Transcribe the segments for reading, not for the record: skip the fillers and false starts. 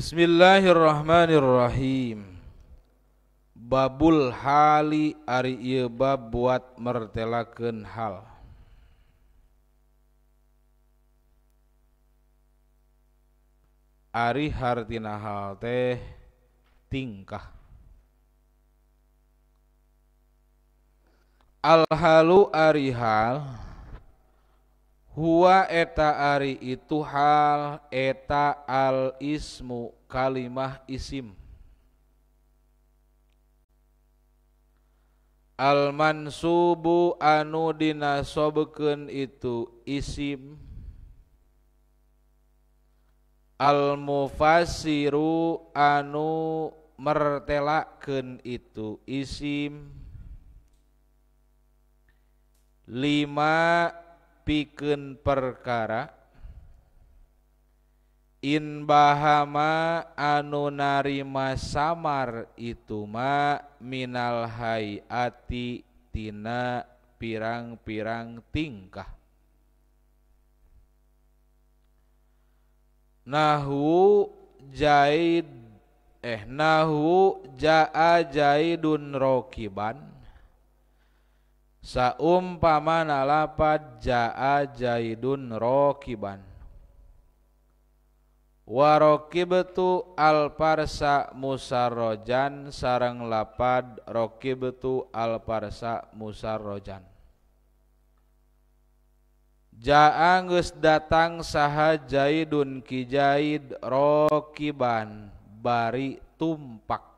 Bismillahirrahmanirrahim. Babul hali ari ieu bab buat mertelakeun hal. Ari hartina hal teh tingkah. Al halu ari hal, huwa eta ari itu hal, eta al ismu kalimah isim. Al mansubu anu dinasobkeun itu isim. Al mufassiru anu mertelakeun itu isim. Lima pikeun perkara in bahama anu narima samar itu ma minal hayati tina pirang-pirang tingkah. Nahu jaid nahu jaa jaidun rokiban, saumpamana lapad jaa jaidun rokiban. Warokibtu alparsa musarrojan sareng lapad rokibtu alparsa musarrojan. Jaa geus datang saha jaidun ki jaid rokiban bari tumpak.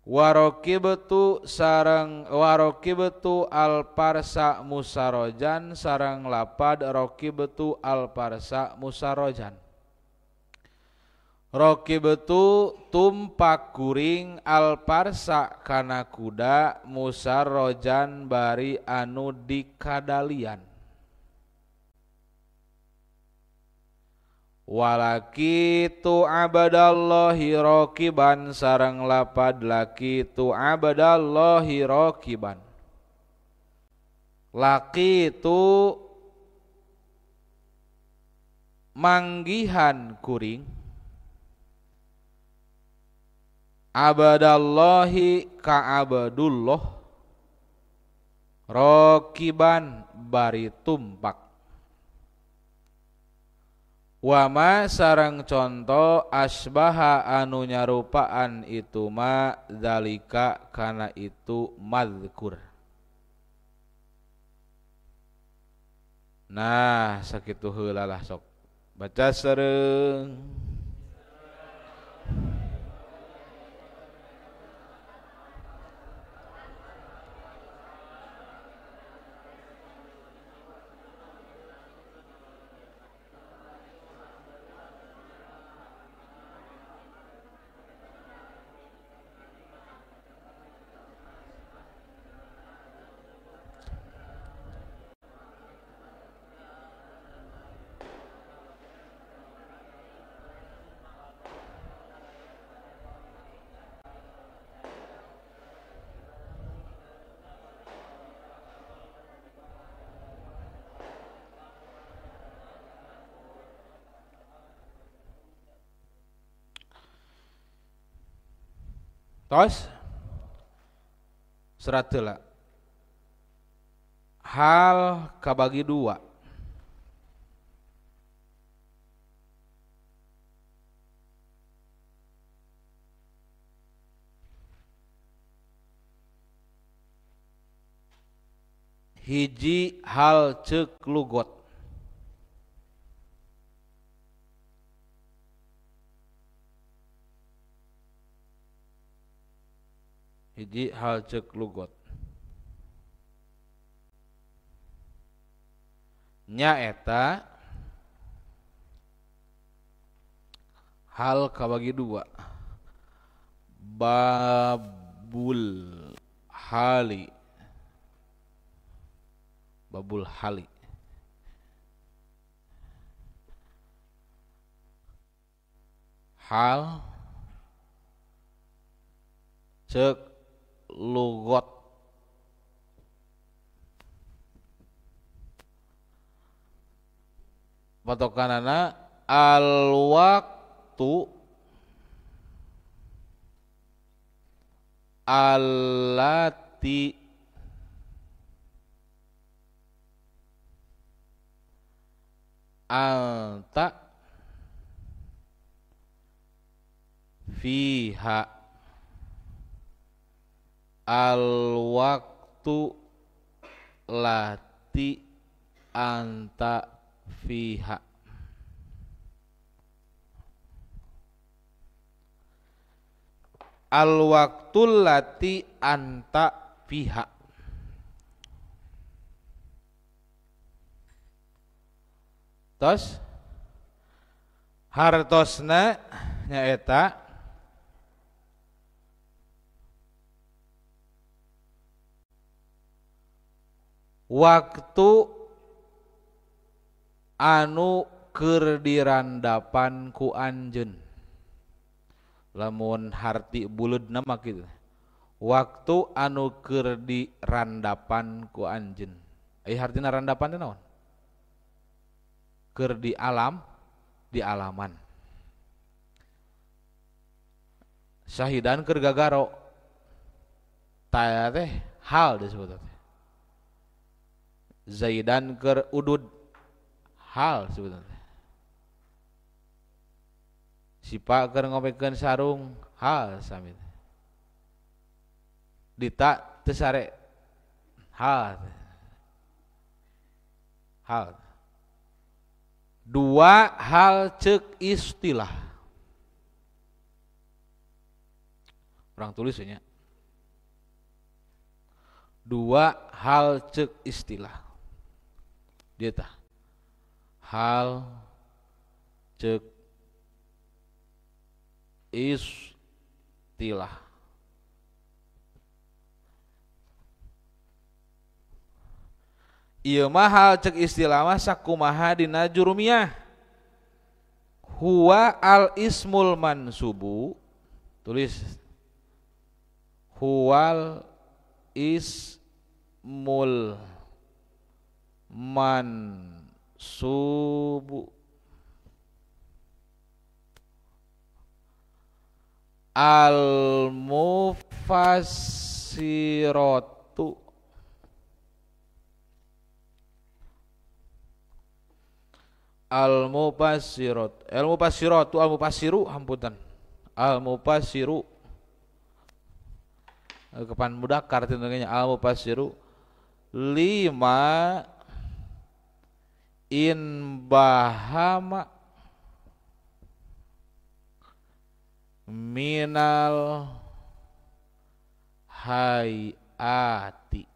Warokibtu sareng warokibtu alparsa musarojan sareng lapad rokibtu alparsa musarojan. Rokibtu tumpak kuring alparsa kana kuda musarojan bari anu dikadalian. Walakitu abadallahi rokiban sareng lapad lakitu abadallahi rokiban. Lakitu manggihan kuring abadallahi ka abdullah rokiban bari tumpak. Wama sareng conto asbaha anu nyarupaan itu ma zalika kana itu madhkur. Nah sakitu heula lah sok baca sareng. Tos serat heula. Hal kabagi dua. Hiji hal ceuk lugot. Hiji hal ceuk lugot nyaeta hal kabagi dua. Babul hali, babul hali hal ceuk lugot. Patokanana Al waktu allati anta fiha, al waktu lati anta fiha. Al waktu lati anta fiha. Tos hartosna nyaeta waktu anu keur dirandapan ku anjeun. Lamun harti buleudna mah kitu. Waktu anu keur dirandapan ku anjeun. Ai hartina randapan teh naon? Keur di alam, di alaman. Syahidan keur gagaro. Taya teh hal disebut teh. Zaidan keur udud, hal disebut teh. Sipa keur ngopekeun sarung, hal sami. Dita teu sare, hal. Hal. Dua hal cek istilah. Orang tulisnya. Dua hal cek istilah. Dia tah. Hal cek istilah. Ieu mah hal cek istilah mah sakumaha dina jurumiyah. Huwa al ismul mansubu, tulis huwal ismul mansubu al mufassiratu al mufassirat al mufassiratu al mufassiru hampunten al mufassiru kepan mudakar tentunya al mufassiru lima in bahama minal hayati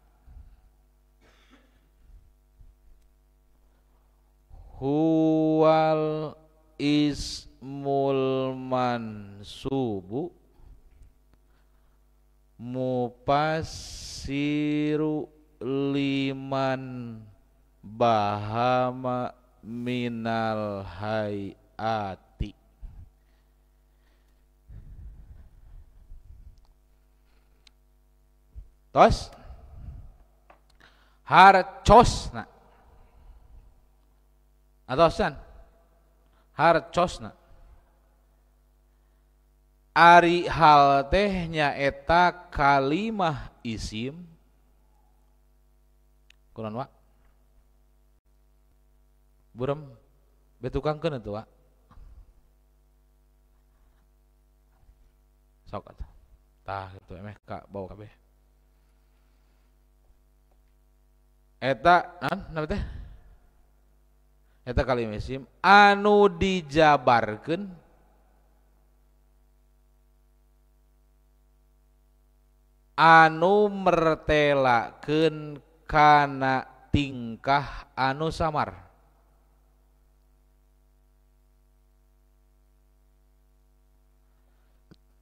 huwal ismul mansubu mufassiru liman bahama minal hayati. Tos harcosna atosan harcosna ari hal teh nyaeta kalimah isim kunaon wa burem betukangkeun atuh wa sok atuh tah kitu emeh ka bawa kabeh eta naon napa teh eta kalimah isim anu dijabarkeun anu mertelakeun kana tingkah anu samar.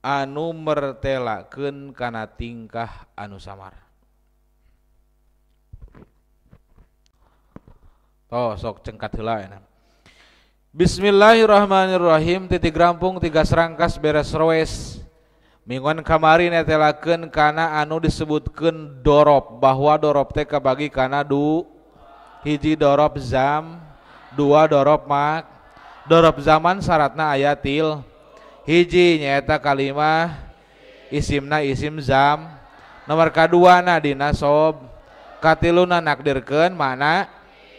Anu mertelakeun kana tingkah anu samar. Oh, sok cengkat heula enak. Bismillahirrahmanirrahim. Titik rampung tiga serangkas beres roes. Mingguan kamari netelakeun kana anu disebutkeun dorob, bahwa dorob teh kabagi kana du hiji dorob zam, dua dorob mak, Dorob zaman syaratna aya til hiji nyaeta kalimah isimna isim zam nomor kaduana dina sob katiluna nakdirkeun mana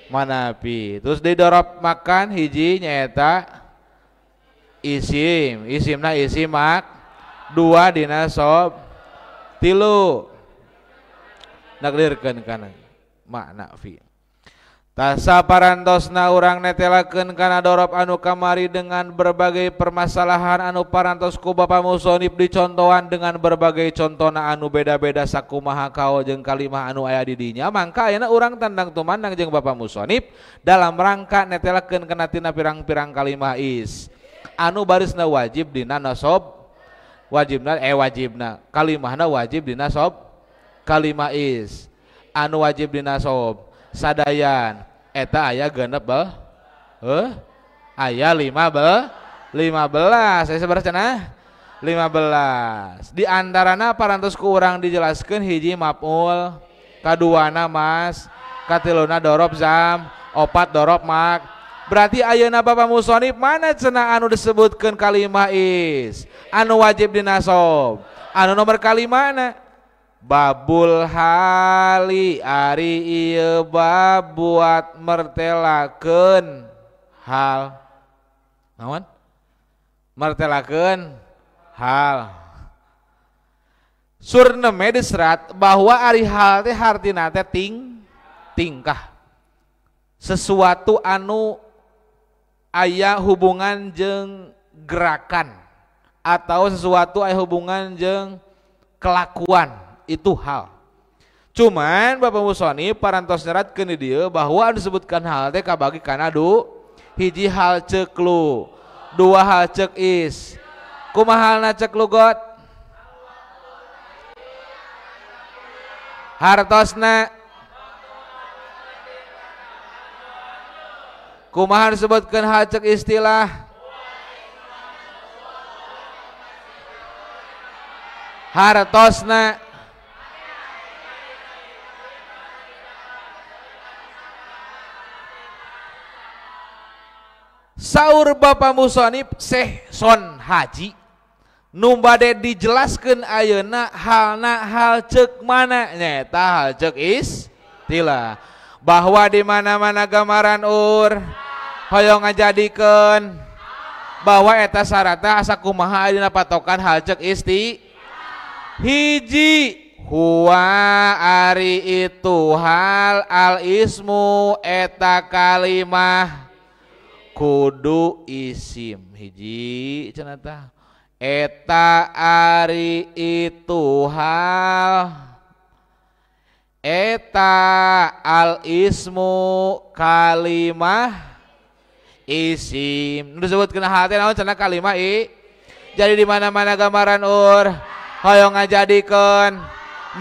manapi. Terus di dorob makan hiji nyaeta isim isimna isim mak dua dina sob tilu nakdirkeun kana makna fi. Tasa parantosna urang netelakeun kana dorob anu kamari dengan berbagai permasalahan anu parantos ku Bapak Musonib dicontohan dengan berbagai contona anu beda-beda sakumaha kao jeung kalimah anu aya di dinya mangka ayeuna urang tandang tumandang jeung Bapak Musonib dalam rangka netelakeun kana tina pirang-pirang kalimah is anu barisna wajib dina nasab wajibna wajibna kalimahna wajib dina sob kalimah is anu wajib dina sob sadayan eta aya genep bel aya 15 saya sebar cenah 15 di antarana parantos ku urang dijelaskeun hiji maf'ul kaduana mas katiluna dorob zam opat dorob mak. Berarti ayeuna Bapak Musonib mana cenah anu disebutkeun kalimah is anu wajib dinasob anu nomor kalimahna babul hali ari ieu bab buat mertelakeun hal naon mertelakeun hal surneme diserat bahwa ari hal teh hartina teh tingkah sesuatu anu aya hubungan jeung gerakan atau sesuatu aya hubungan jeung kelakuan itu hal. Cuman Bapak Musoni parantos nyeratkeun di dieu bahwa anu disebutkan hal teh kabagi kana du hiji hal ceuk lu, dua hal ceuk is. Kumaha halna ceuk lugot? Hartosna kumaha disebutkan hal ceuk istilah? Hartosna saur Bapak Musonib Syekh Son Haji nu bade dijelaskeun ayeuna halna hal ceuk mana nyaeta hal ceuk istilah bahwa di mana-mana gambaran ur hoyong ngajadikeun bahwa eta syaratna asa kumaha dina patokan hal ceuk isti hiji huwa ari itu hal al ismu eta kalimah kudu isim hiji cenah tah eta ari itu hal eta al ismu kalimah isim disebutkeun hal teh naon cenah kalimah i jadi di mana-mana gambaran ur hoyong ngajadikeun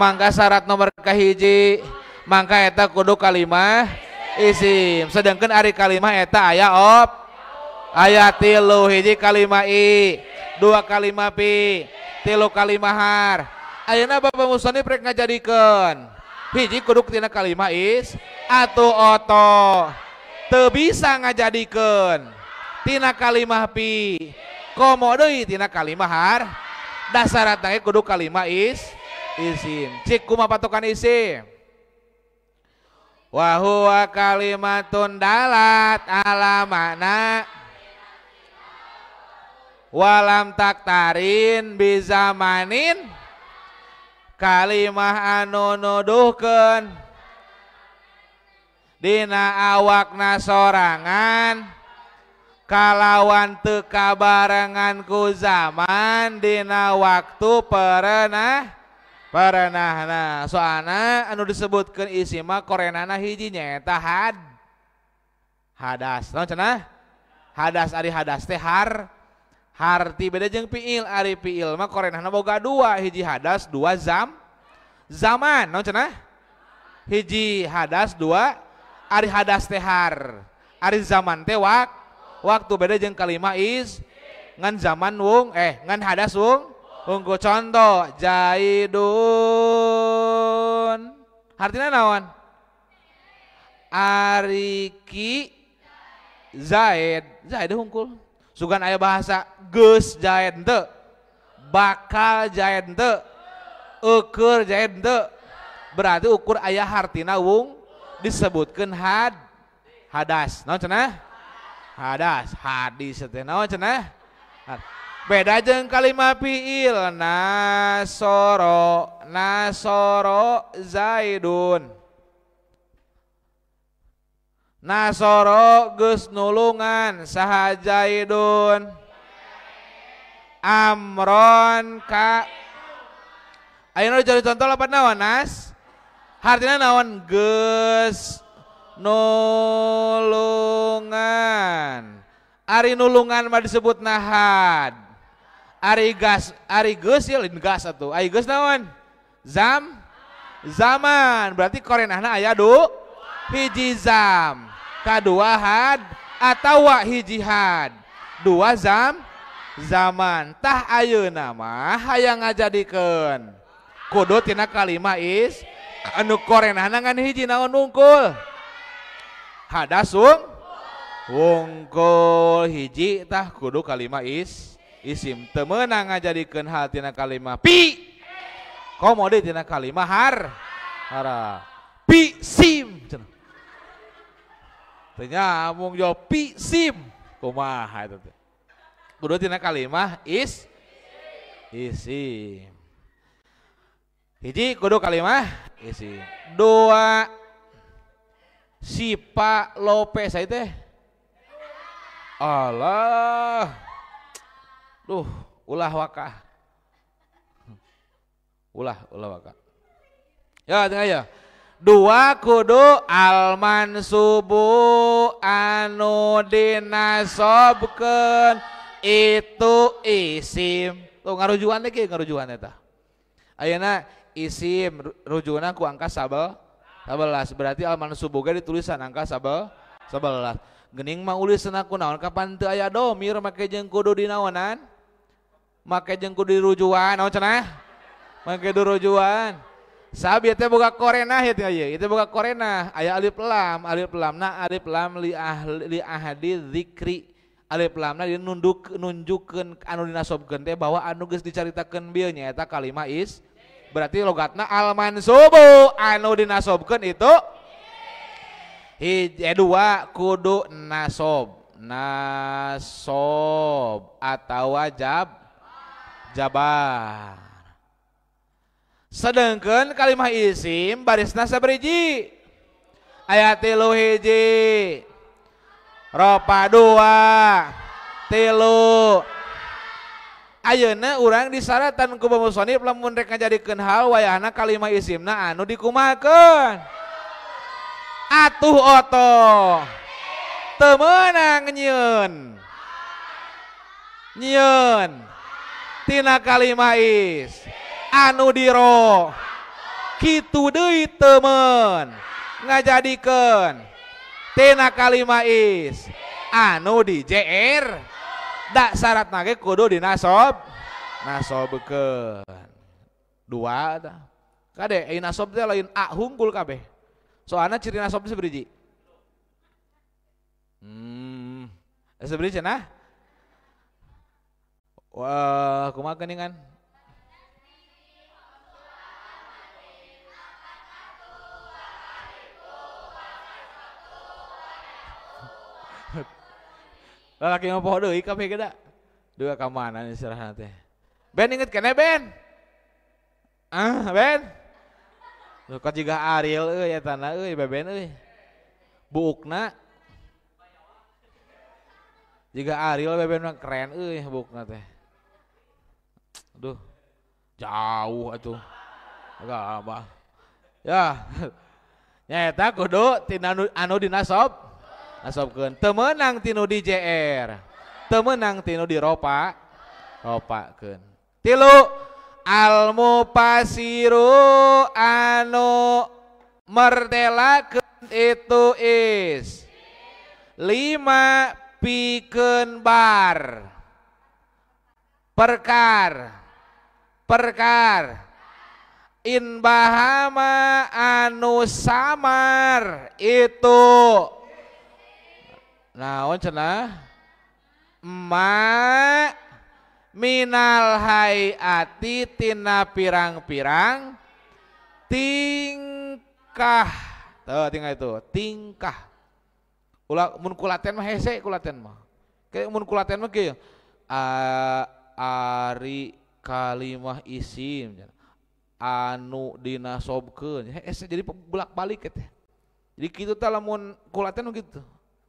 mangka syarat nomor kahiji mangka eta kudu kalimah isim sedangkan ari kalimah eta aya op aya tilu hiji kalimah i dua kalimah pi tilu kalimah har ayeuna Bapak Musonib rek ngajadikeun hiji kudu tina kalimah is atuh oto teu bisa ngajadikeun tina kalimah pi komo deui tina kalimah har dasaratna ge kudu kalimah is isim cik kumaha patokan isim wa huwa kalimatun dalat ala makna walam taktarin bizamanin kalimah anu nuduhkeun dina awakna sorangan kalawan teu kabarengan ku zaman dina waktu perenah perenahna soalna anu disebutkeun isim mah korenana hiji nyaeta had hadas naon cenah hadas ari hadas teh har harti beda jeung fiil ari fiil mah korenahna boga dua hiji hadas dua zam zaman naon cenah hiji hadas dua ari hadas teh har ari zaman teh waktu beda jeung kalimah is ngan zaman wung ngan hadas wung unggul contoh jaidun artinya naon ariki Zaid, Zaid hungkul. Sugan aya bahasa geus Zaid henteu, bakal Zaid henteu, eueur Zaid henteu. Berarti ukur aya hartina wung disebutkeun had hadas. Naon cenah? Hadas, hadis teh naon cenah? Beda jeung kalimah fiil nasoro, nasoro Zaidun. Nasoro geus nulungan saha Zaidun. Amron ka ayeuna jadi contoh lapat naon nas? Hartina naon geus nulungan. Ari nulungan mah disebut nahad. Ari gas, ari geus ya lain gas atuh. Ari geus naon? Zam, zaman. Berarti korenahna aya du hiji zam. Kadua had atawa hiji had. Dua zam, zaman. Tah ayeuna mah hayang ngajadikeun kudu tina kalimah is anu korenahna ngan hiji naon wungkul. Hadas wungkul hiji tah kudu kalimah is isim. Teu meunang ngajadikeun hal tina kalimah pi komo deui tina kalimah har hara pi sim cenah. Teu nyambung jawab pi sim kumaha eta teh. Kudu tina kalimah is isim. Hiji kudu kalimah isim. Dua sipa lope saya teh. Allah. Duh, ulah wakah. Ulah wakah. Ya, tengah ya. Dua kudu almansubu anu dinasobkeun itu isim. Tuh ngarujuan teh kieu ngarujuan eta. Ayeuna isim rujuna ku angka 11, berarti almansubu ge ditulisan angka 11. Geuning mah ulisna ku naon kapan teu aya domir make jeung kudu dinaonan? Make jeung kudu dirujuan naon cenah? Make dirujuan. Sabi teh boga korenah ya teh ieu, ieu boga korenah aya alif lam, alif lamna alif lam li ahli li ahadi dzikri. Alif lamna dia nunduk nunjukkeun anu dinasobkeun teh bahwa anu geus dicaritakeun bieu nyaeta kalimah is. Berarti logatna al mansubu anu dinasobkeun itu hiji dua kudu nasob, nasob atawa jab jabar. Sedangkan kalimah isim barisna sabariji aya 3 hiji ropa 2 3. Ayeuna urang disaratan ku musonif lamun rek ngajadikeun hal wayahna kalimah isimna anu dikumakeun atuh oto teu meunang nyieun nyieun tina kalimah is anu diro kitu deui teu meun ngajadikeun tina kalimah is anu di JR dak syaratna ge kudu dinasob nasobkeun. Dua tah kade ai nasob teh lain a hungkul kabeh soalna ciri nasob teh sabriji sabriji cenah wah kumaha geuningan. Lalaki mah poho deui kabeh ge da. Dua ka mana istilahna teh. Ben inget keneh Ben? Ah, Ben. Lu kok jiga Ariel euy eta na euy Beben euy. Buukna jiga Ariel Beben mah keren euy buukna teh. Aduh. Jauh atuh. Agak apa. Ya. Nyaeta kudu tina anu dinasob nasobkeun. Teu meunang tinu di JR. Teu meunang tinu di ropa ropakeun. Tilu al mupasiru anu mertelakeun itu is. 5 pikeun bar. Perkar. Perkar. In bahama anu samar itu Naon cenah? Ma minal hayati tina pirang-pirang tingkah. Tuh tingkah itu, tingkah. Ulah mun kulaten mah hese kulaten mah. Kayak mun kulaten mah kieu. Ari kalimah isim anu dinasobkeun hese jadi bolak-balik teh. Jadi kitu tah lamun kulaten mah kitu.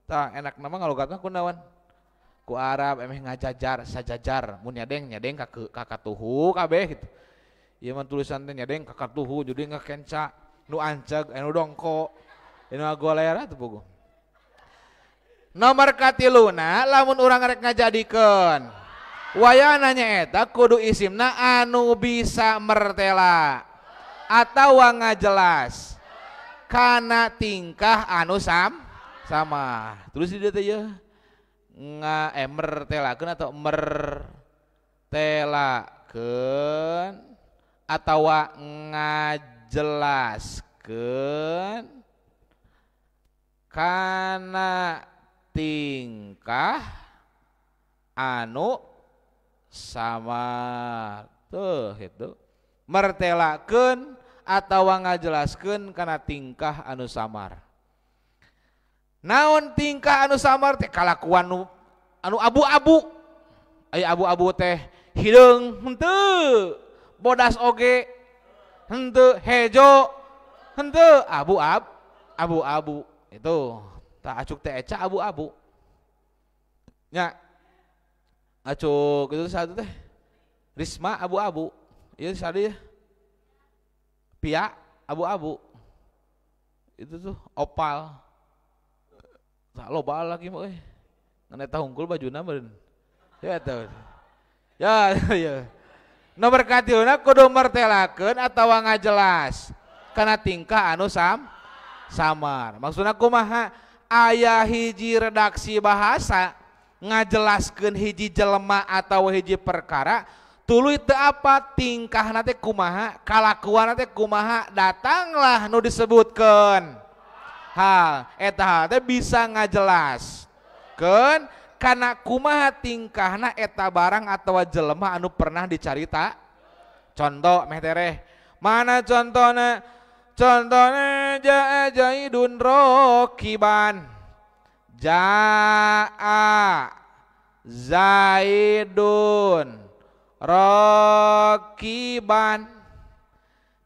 Tah enak nama ngalogatna ku naon? Ku Arab emeh ngajajar sajajar mun nyadeng nyadeng ka kakatuhu kabeh gitu. Ieu mah tulisan teh nyadeng kakatuhu jadi ngakenca nu anceg anu dongko anu golera teu puguh. Nomor katiluna lamun urang rek ngajadikeun wayana nyaeta kudu isimna anu bisa mertela atawa ngajelas kana tingkah anu sama. Terus di dieu teh yeuh mertelakeun atau mertelakeun atawa ngajelaskeun kana tingkah anu sama. Tuh gitu. Mertelakeun atawa ngajelaskeun kana tingkah anu samar. Naon tingkah anu samar teh kalakuan anu abu-abu. Aya abu-abu teh hideung henteu, bodas oge henteu, hejo henteu, abu-abu, abu-abu itu. Tah acuk teh eca abu-abu. Nya acuk itu satu teh Risma abu-abu. Ieu sadi ya. Pia abu-abu. Itu tuh opal. Tak loba lagi mah euy. Ngan eta hungkul bajuna meureun. Ya eta. Ya ya. Nomor katiluna kudu mertelakeun atawa ngajelas kana tingkah anu samar. Maksudna kumaha? Aya hiji redaksi bahasa ngajelaskeun hiji jelema atawa hiji perkara tuluy teu apa tingkahna teh kumaha, kalakuanna teh kumaha, datanglah nu disebutkeun. Hal eta hal teh bisa ngajelaskeun kana kumaha tingkahna eta barang atawa jelema anu pernah dicarita. Contoh meh tereh. Mana contohna? Contohna jaa Zaidun rokiban. Jaa Zaidun rokiban.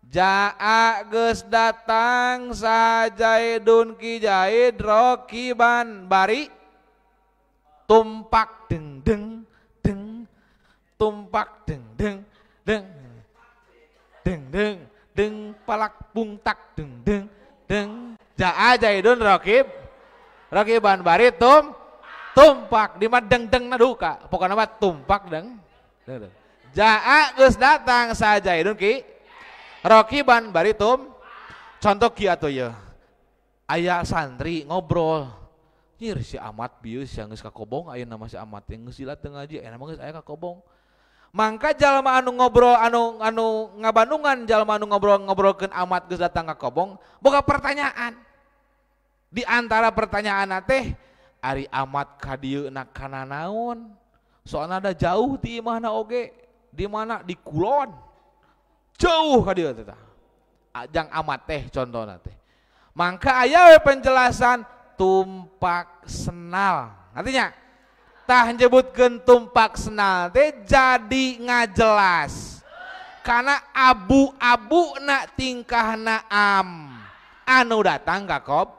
Jaa geus datang sajaidun ki Zaid rokiban bari tumpak deng deng deng tumpak deng deng deng deng deng deng palak bungtak deng deng deng. Jaa Zaidun rokiban bari tumpak di mah deng deng na duka pokona mah tumpak deng deng. Jaa geus datang sajaidun ki rokiban bari tum. Contoh kieu atuh yeuh. Aya santri ngobrol. Nyir si Amat bieu sia geus ka kobong ayeuna mah si Amat teh geus silat teu ngaji ayeuna mah geus aya ka kobong. Mangka jalma anu ngobrol anu ngabandungan jalma anu ngobrol-ngobrolkeun Amat geus datang ka kobong boga pertanyaan. Di antara pertanyaan teh ari Amat ka dieu na kana naon? Soalna da jauh ti imahna oge. Di mana? Di kulon. Jauh ka dieu teh tah. Jang Amat teh contohna teh. Mangka aya we penjelasan tumpak senal. Artinya tah nyebutkeun tumpak senal teh jadi ngajelas. Karena abu-abu na tingkahna am anu datang ka kob.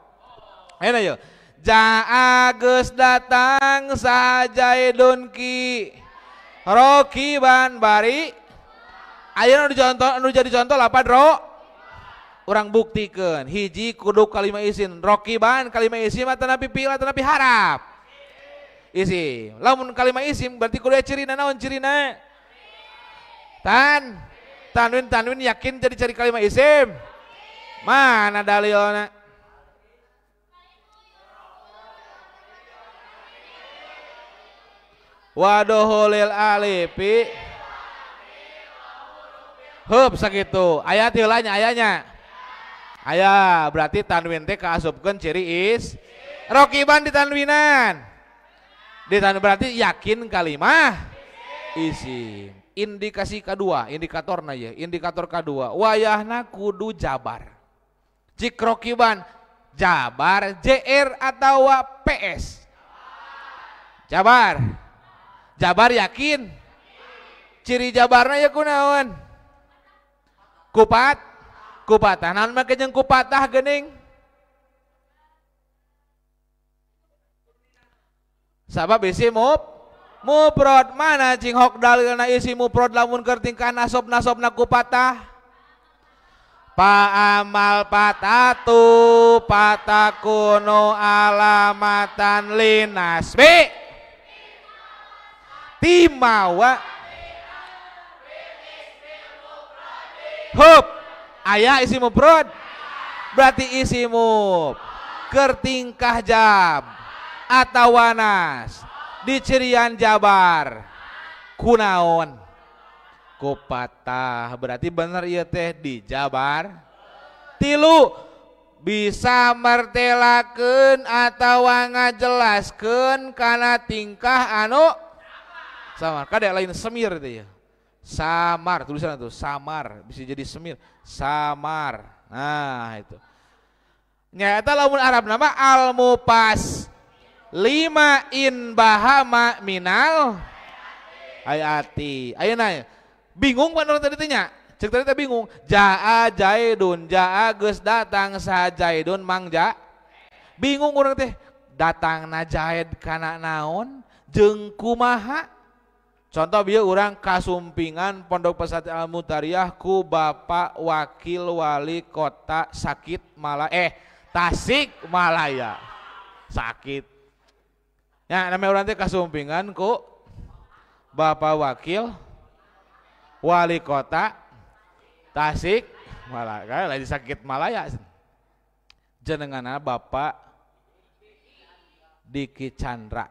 Ayeuna yeuh. Jaa geus datang sajaidun ki rokiban bari. Ayeuna nu jadi contoh lapan ro. Urang buktikeun hiji kudu kalima isim rokiban kalima isim atanapi fi'il atanapi harap isim. Lamun kalima isim berarti kudu cirina naon cirina? Tanwin tanwin yakin jadi cari kalima isim. Mana dalilna? Waduhulil alifi heup sakitu ayat heula nya ayanya. Aya berarti tanwin teh kaasupkeun ciri is. Rokiban ditanwinan. Ditan berarti yakin kalimah isim. Indikasi kedua, indikatorna ya, indikator kedua wayahna kudu jabar. Jik rokiban jabar JR atau PS? Jabar. Jabar yakin. Ciri jabarna ya kunaon? Kupat, kupatah. Naon make jeung kupatah geuning? Sabab isi mufrad mana cing hok dalilna isi mufrad lamun keur tingkah nasab-nasabna kupatah? Pa'amal patatu patakunu alamatan linasbi timawa hup aya isi mufrad berarti isi muf keur tingkah jab atau wanas dicirian jabar kunaon kupatah berarti bener ieu teh dijabar. Tilu bisa mertelakeun atawa ngajelaskeun kana tingkah anu samar. Kade lain semir teh ya. Samar tulisan tuh samar bisa jadi semir samar. Nah itu nyata lamun Arab nama al mupas lima in bahama minal hayati. Ayeuna bingung pan urang tadi teh nya. Cek tadi teh bingung. Jaa Jaidun, jaa geus datang saha Jaidun mangja. Bingung urang teh datangna Jaid kana naon jeung kumaha. Contoh bieu urang kasumpingan Pondok Pesantren Al Muhtariyah ku Bapak Wakil Wali Kota Sakit Malaya Tasikmalaya. Sakit. Ya, namanya orang teh kasumpingan ku Bapak Wakil Wali Kota Tasik Malaya, lagi sakit Malaya. Jenengana Bapak Diki Chandra.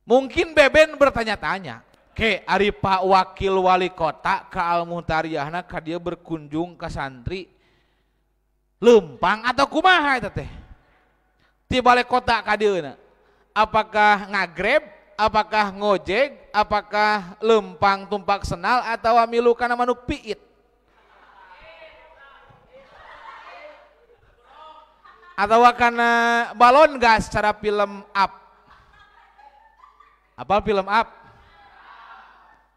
Mungkin Beben bertanya-tanya, ke ari Pak Wakil Wali Kota ka Al Muhtariyahna ka dia berkunjung ke santri lempang atau kumaha eta teh? Ti balik kota ka dieuna. Apakah ngagrab, apakah ngojek, apakah lempang tumpak senal atau milu kana manuk piit? Atau kana balon gas cara film Up. Apa film Up?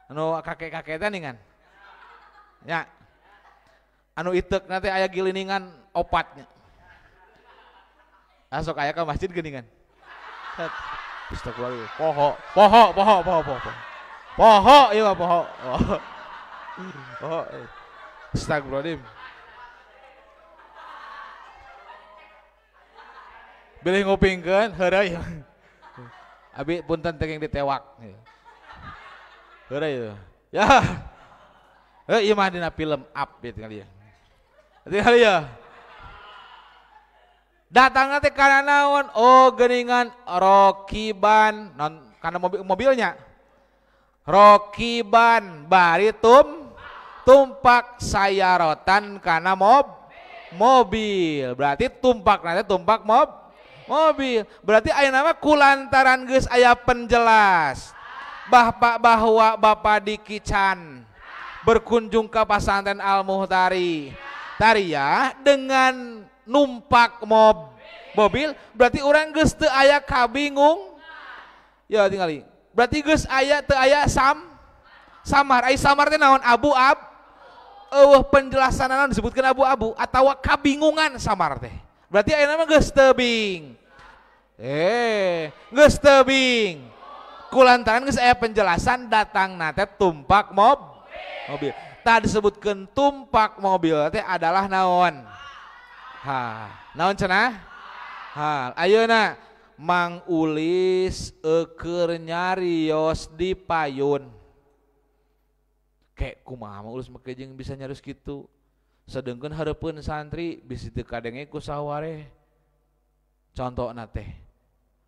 Anu kakek-kakek teh ningan. Ya. Anu iteuk nanti aya giliningan opatnya. Asok aya ka masjid geuningan. Astagfirullah. Poho, poho, poho, poho, poho. Poho ieu mah poho. Poho. Astagfirullahaladzim. Bilih ngupingkeun heureuy. Abi punten teh ditewak. Heureuy. Ya. Heuh ieu mah dina film Up ieu tinggal ieu. Tinggal ieu. Datangna teh kana naon? Oh geuningan rokiban non kana mobilnya. Rokiban bari tumpak sayarotan kana mobil. Berarti tumpak nanti tumpak mobil. Berarti aya nama kulantaran geus aya penjelas. Bapak bahwa Bapak Diki Chan berkunjung ke pesantren Al Muhtari Tariyah dengan numpak mobil, berarti orang geus teu aya kabingung. Ya tingali. Berarti geus aya teu aya samar. Ai samar teh naon? Abu-ab. Eueuh penjelasan naon disebutkeun abu-abu atawa kabingungan samar teh. Berarti ayeuna mah geus tebing. Geus tebing. Kulantaran geus aya penjelasan datangna teh tumpak mobil. Tah disebutkeun tumpak mobil teh adalah naon? Ha, naon cenah? Hal. Ayeuna Mang Ulis keur nyarios di payun. Kek kumaha Mang Ulis make jeung bisa nyarios kitu? Sedengkeun hareupeun santri bisi teu kadenge ku saware. Contona teh.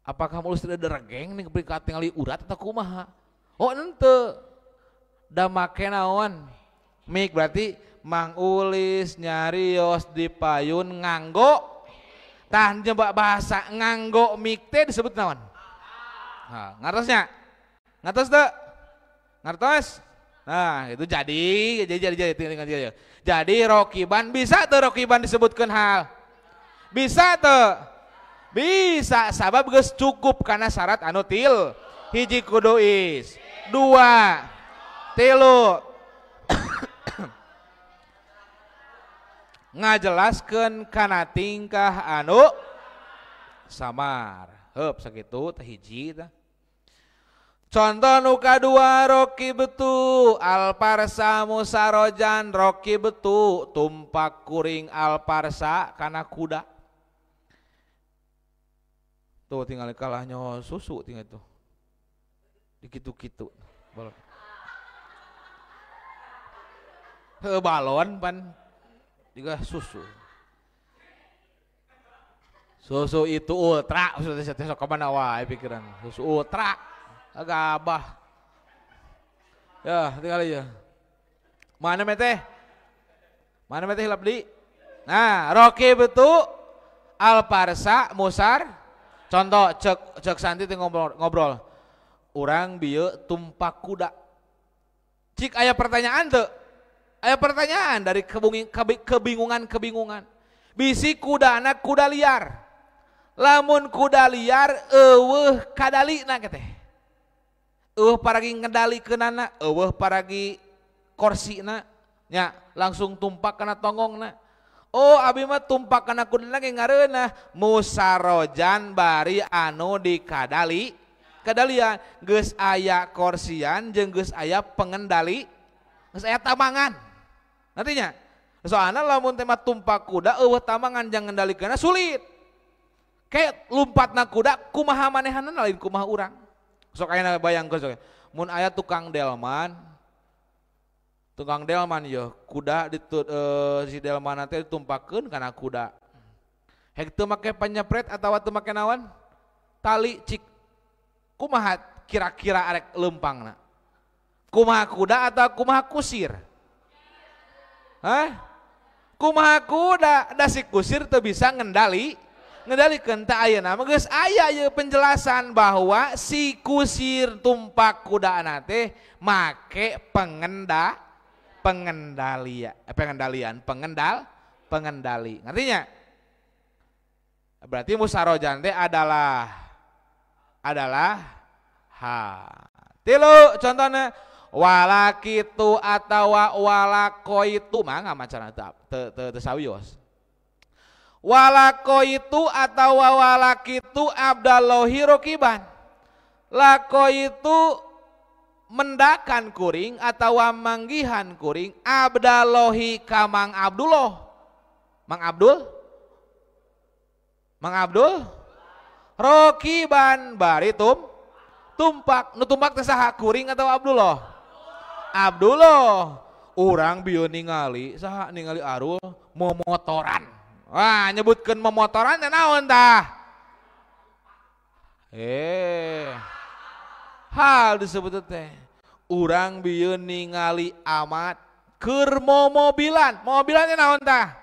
Apakah Mang Ulis teu deregeng ning katingali urat atau kumaha? Oh henteu. Da make naon? Mik berarti Mang Ulis nyarios di payun nganggo Tah nyoba bahasa nganggo mik teh disebut naon? Nah, ngartosnya? Ngartos teu? Ngartos? Nah, itu jadi. Jadi rokiban bisa teu rokiban disebutkeun hal? Bisa teu? Bisa, sabab geus cukup karena syarat anu til. Hiji kudu is, dua, tilu. Ngajelaskeun kana tingkah anu samar. Heup sakitu teh hiji tah. Contoh nu kadua rokibtu alparsa musarojan rokibtu tumpak kuring alparsa kana kuda. Tuh tinggal kalahnya susu tinggal itu. Dikitu-kitu. Balon. Heuh balon pan juga susu. Susu itu ultra, maksudnya sok ka mana wae pikiran. Susu ultra. Agak abah. Ya, tinggal aja. Mana meteh? Mana meteh hilap di? Nah, rokibtu alparsa musar. Contoh cek Santi teh ngobrol. Urang bieu tumpak kuda. Cik aya pertanyaan teu? Aya pertanyaan dari kebingungan-kebingungan. Bisi kuda anak kuda liar. Lamun kuda liar eueuh kadalina teh. Eueuh paragi ngendalikeunana, eueuh paragi korsina, nya langsung tumpak kana tonggongna. Oh abi mah tumpak kana kudana ge ngareunah musarojan bari anu dikadali kadalian geus aya korsian jeung geus aya pengendali, geus aya tamangan. Nantinya soalna lamun teh mah tumpak kuda eueuh tamangan jang ngendalikeunna sulit. Kayak lumpatna kuda kumaha manehanna lain kumaha urang. Sok ayeuna bayangkeun sok. Mun aya tukang delman yeuh kuda si delman teh ditumpakeun kana kuda. Hek teu make panyepret atawa teu make naon? Tali cik kumaha kira-kira arek leumpangna? Kumaha kuda atau kumaha kusir? Hah? Kumaha kuda? Da si kusir teu bisa ngendalikeun teh ayeuna mah geus aya ieu penjelasan bahwa si kusir tumpak kudana teh make pengendali. Ngertinya? Berarti musarojan teh adalah ha. Tilu contohnya walakitu atawa walakoitu mangga macarana teu sawios. Walakoitu atau walakitu abdallohi rokiban. Lakoitu mendakan kuring atau manggihan kuring abdallohi ka Mang Abdullah. Mang Abdul? Mang Abdul? Rokiban bari tumpak. Nu tumpak teh saha, kuring atau Abdullah? Abdullah. Urang bieu ningali saha, ningali Arul momotoran. Wah, nyebutkeun memotoran teh naon tah? Hal disebut teh. Urang bieu ningali amat keur momobilan. Mobilan teh naon tah?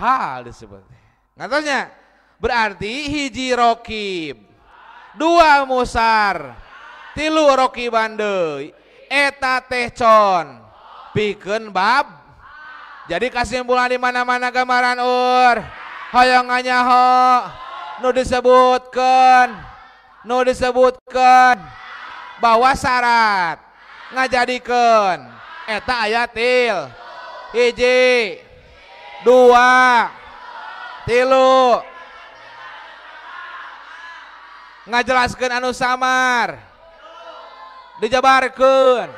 Hal disebut teh. Ngatosnya? Berarti hiji rokib, dua musar, tilu rokiban deui. Eta teh con pikeun bab. Jadi kesimpulan di mana-mana gambaran ur hoyong nganyaho nu disebutkeun bahwa syarat ngajadikeun eta aya til hiji dua tilu ngajelaskeun anu samar dijabarkeun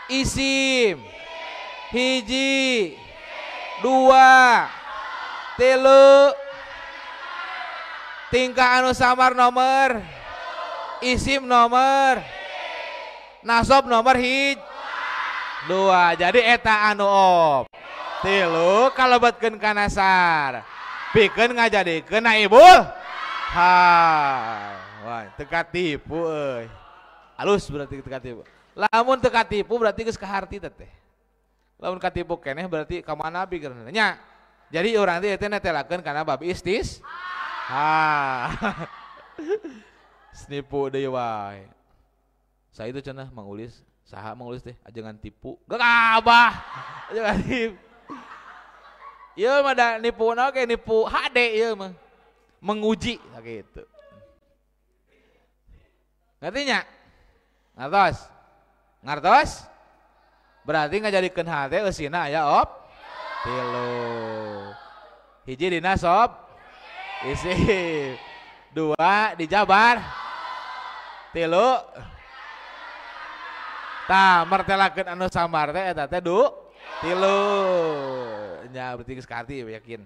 isim hiji dua tilu tingkah anu samar nomor isim nomor nasob nomor hij dua. Jadi eta anu op tilu kalebetkeun kana sar pikeun ngajadikeun naibul ha. Wah, teu katipu euy. Alus berarti teu katipu. Lamun teu katipu berarti geus kaharti teh. Lamun katipu keneh berarti ka mana pikiranna nya. Jadi urang teh teh netelakeun kana bab istis. Ha. Snipu deui wae. Saya itu cenah Mang Ulis, saha Mang Ulis teh ajengan tipu. Gagabah. Ajengan tipu. Ieu mah da nipu na oge nipu HD ieu mah. Menguji gitu. Ngerti nya? Ngartos? Ngartos? Berarti ngajadikeun hate eusina aya op tilu. Hiji dina sob isi, dua dijabar, tilu tah mertelakeun anu samar teh eta teh du tilu. Nya berarti geus kaharti yakin.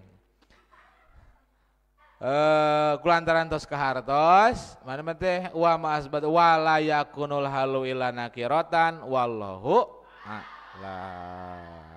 Kulantaran tos kahartos mana mah teh wa ma asbat wala yakunul halu illa nakiratan wallahu a'lam.